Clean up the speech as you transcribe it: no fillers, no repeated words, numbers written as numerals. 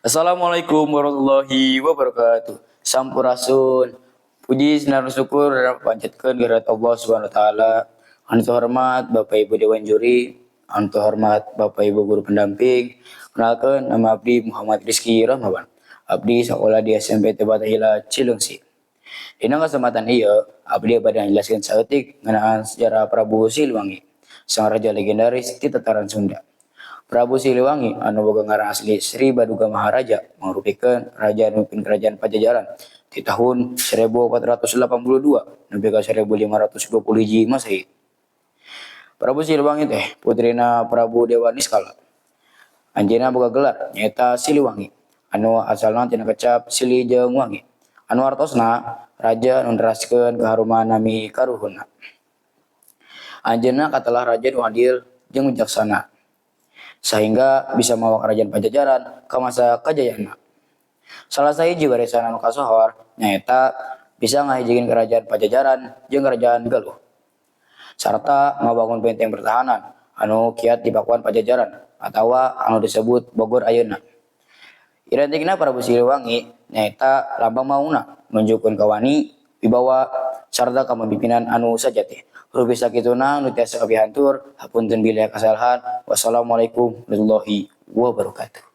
Assalamualaikum warahmatullahi wabarakatuh. Sampurasun. Puji sinar syukur panjatkeun kehadirat Allah Subhanahu wa taala. Anu hormat Bapak Ibu Dewan Juri, anu hormat Bapak Ibu guru pendamping. Kenalkan, nama abdi Muhammad Rizky Rahmawan. Abdi sekolah di SMP Fatahillah Cileungsi. Dina kesempatan ieu, abdi bade ngajelaskeun saeutik ngeunaan sejarah Prabu Siliwangi, sang raja legendaris di tataran Sunda. Prabu Siliwangi anu boga ngaran asli Sri Baduga Maharaja mangrupikeun raja nu mimpin Kerajaan Pajajaran di tahun 1482 nepi ka 1521 Masehi. Prabu Siliwangi teh putrina Prabu Dewa Niskala. Anjeunna boga gelar nyaeta Siliwangi anu asalna tina kecap Sili jeung Wangi, anu hartosna raja nu neraskeun kaharuman nami karuhunna. Anjeunna katelah raja nu adil jeung wijaksana, sehingga bisa mawa Kerajaan Pajajaran ka masa kajayaanna. Salah sahiji warisan anu kasohor nyaeta bisa ngahijikeun Kerajaan Pajajaran jeung Kerajaan Galuh, sarta ngabangun benteng pertahanan anu kiat di Pakuan Pajajaran atawa anu disebut Bogor ayeuna. Identikna Prabu Siliwangi nyaeta lambang maungna nunjukkeun kawani, wibawa, sarta kapamimpinan anu sajati. Rupi sakituna nu tiasa kapihantur, hapunten bilih kasalahan. Wassalamualaikum warahmatullahi wabarakatuh.